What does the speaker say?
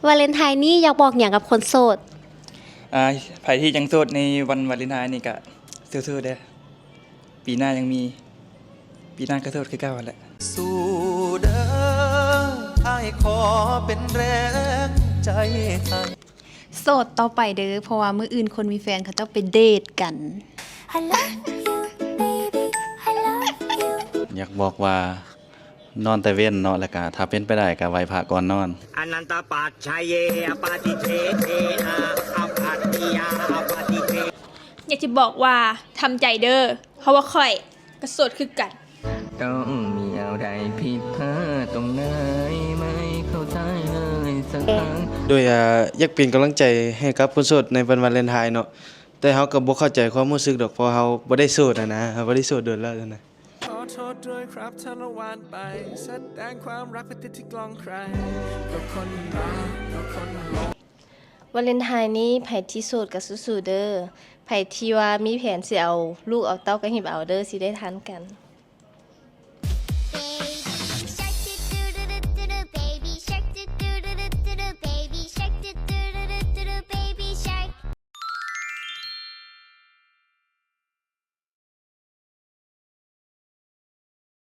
ວາເລັນທາຍນີ້ຢາກບອກຫຍັງກັບຄົນໂສດ? ອ່າ ໃຜທີ່ຍັງໂສດໃນວັນວາເລັນທາຍນີ້ກະສູ້ໆເດີ້. ປີໜ້າຍັງມີ ປີໜ້າກະໂສດຄືເກົ່າຫັ້ນແຫຼະ. ສູ້ເດີ້ ອ້າຍຂໍເປັນແຮງໃຈໃຫ້. ໂສດຕໍ່ໄປເດີ້ ເພາະວ່າມື້ອື່ນຄົນມີແຟນເຂົາເຈົ້າໄປເດດກັນ. I love you baby I love you. ຢາກບອກວ່າ ນອນແຕ່ເວັນເນາະ ແລ້ວກະຖ້າເປັນໄປໄດ້ກະໄຫວ້ພະກ່ອນນອນ. ອະນັນຕະປັດໄຊເຍ ອະປະຕິເທເທນາ ອະປັດຕິຍາ ອະປະຕິເທ. ຢາກຈະບອກວ່າທຳໃຈເດີ້ ເພາະວ່າຂ້ອຍກະໂສດຄືກັນ. ຕ້ອງມີແນວໃດຜິດພາດຕົງໄດ ໄມ່ເຂົ້າໃຈເລີຍສັກຄັ້ງ. ໂດຍ ອາ ຢາກເປັນກຳລັງໃຈໃຫ້ກັບຄົນໂສດໃນວັນວາເລັນທາຍເນາະ ແຕ່ເຮົາກະບໍ່ເຂົ້າໃຈຄວາມຮູ້ສຶກດອກ ເພາະເຮົາບໍ່ໄດ້ໂສດຫັ້ນນະ ເຮົາບໍ່ໄດ້ໂສດດົນແລ້ວຫັ້ນນະ. ຂໍໂທດດ້ວຍຄັບ ຖ້າລະຫວ່ານໄປ ສະແດງຄວາມລັກໄປຕິດທີ່ກ້ອງໃຄ ກັບຄົນຮັກ ກັບຄົນຫຼົງ. ວາເລັນທາຍນີ້ ໃຜທີ່ໂສດກະສູ້ໆເດີ້ ໃຜທີ່ວ່າມີແຜນຊິເອົາລູກເອົາເຕົ້າກະຮີບເອົາເດີ້ ຊິໄດ້ທັນກັນ.